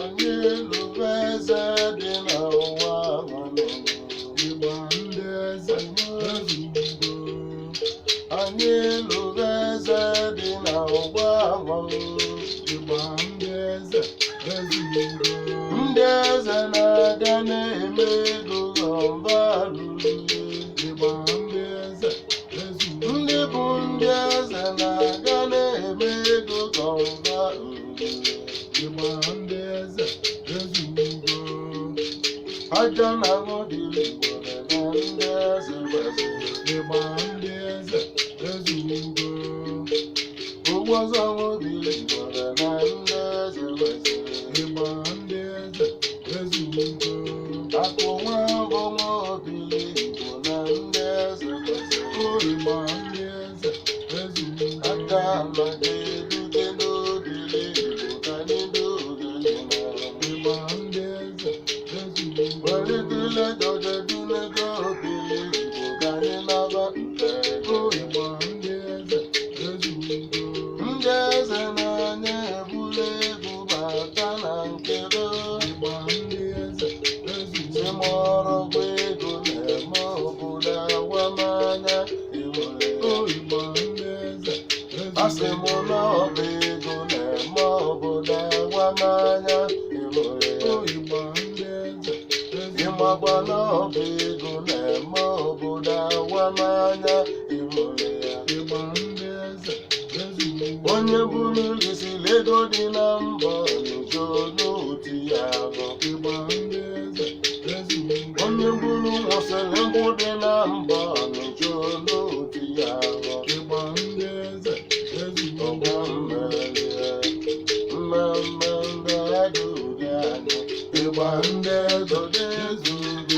Anyị elube eze dị n'ụwa nwanne. Ịgba ndị eze ezugo. Anyị elube eze dị n'ụwa nwanne. Ịgba ndị eze ezugo. Ndị eze na-aga na-eme ego gọmba ruru. Ịgba ndị eze ezugo. Ndị bụ ndị eze na-aga na-eme ego gọmba ruru. Ịgba ndị eze ezugo. Aja na aṅụ dịrị Igbo na ndị eze gbaziri. Ịgba ndị eze ezugo. Ogbu ọzọ aṅụ dịrị Igbo na ndị eze gbaziri. Ịgba ndị eze ezugo. Akụ nwa bụ nwa obili Igbo na ndị eze gbaziri. O ịgba ndị eze ezugo. Aka ala ga-erute n'obili Igbo ka anyị dogele na. Ịgba ndị eze ezugo. Welitele dọjedulego obili Igbo ka anyị naba nte. O ịgba ndị eze ezugo. Ndị eze na-anya ebulu egwu bata na nkebe. Ịgba ndị eze ezugo. Si mọrọgwụ ego na-eme obodo awamanya ewere. O ịgba ndị eze Asị m ezugo. na ọba ego na-eme obodo awamanya ewere. O ịgba ndị eze ezugo. Ịmakwa na ọba ego na-eme obodo awamanya ewere ya. Ịgba ndị eze ezugo. Onye buru isili ego dị na mbọ n'uzo n'otu ya ahụ. Ịgba ndị eze ezugo. Onye buru nwụsịrị nkwụ dị na mbọ n'uzo n'otu ya ahụ. Ịgba ndị eze ezugo. Ọgba mmerie, mmemme ndị agụghị anyị. Ịgba ndị eze Eze ezugo.